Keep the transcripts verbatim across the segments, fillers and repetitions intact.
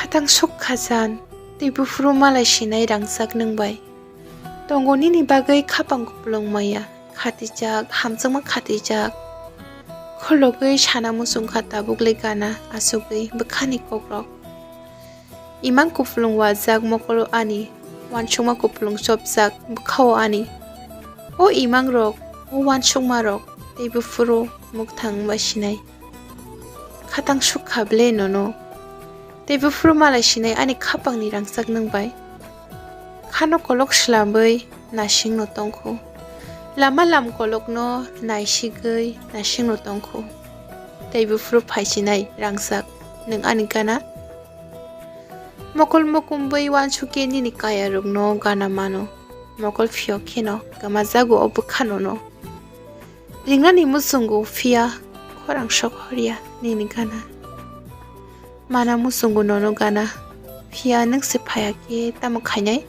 Tang suk khajan, tei buphuru malai sinai rangchak nwng bai. Tongo nini bagwi khapang kupulung maya, khatijak, hamjakma khatijak. Khologwi sana muchung kha tabuk le gana, asugwi bwkhani kokrok. Imang kupulung wajak mokolo ani, wansukma kupulung chopjak bwkhao ani. O imang rok, o wansukma rok, tei buphuru mukthang bai sinai. Khatang suk kha ble nono. Tei buphuru malai sinai ani khapangni rangchak nwng bai. Khano kolok swlambwi nasingno tongkhu. Lama lam kolokno naisigwi nasingno tongkhu. Tei buphuru phaisinai rangchak nwng ani gana. Mokol mukumbwi wansukhe nini kayarokno gana mano. Mokol phiyok kheno gama jago o bwkha nono. Ringnani muchungo phiya khorang sok horya nini gana. Mana muchungo nono gana, phiya nwng se phaya khe tamo khainai?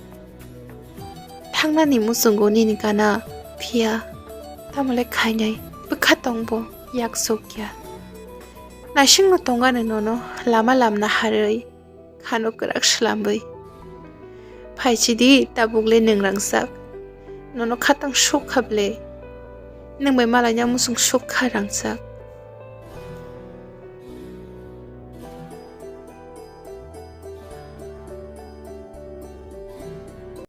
Thangnani muchungo nini gana, phiya tamo le khainai? Bwkha tongbo yak sokya. Naisingno tongani nono lama lamna harwi khano kwrak swlambwi. Phaichidi tabuk le nwng rangchak. Nono khatang suk kha ble. Nwng bai malaina muchung suk kha rangchak.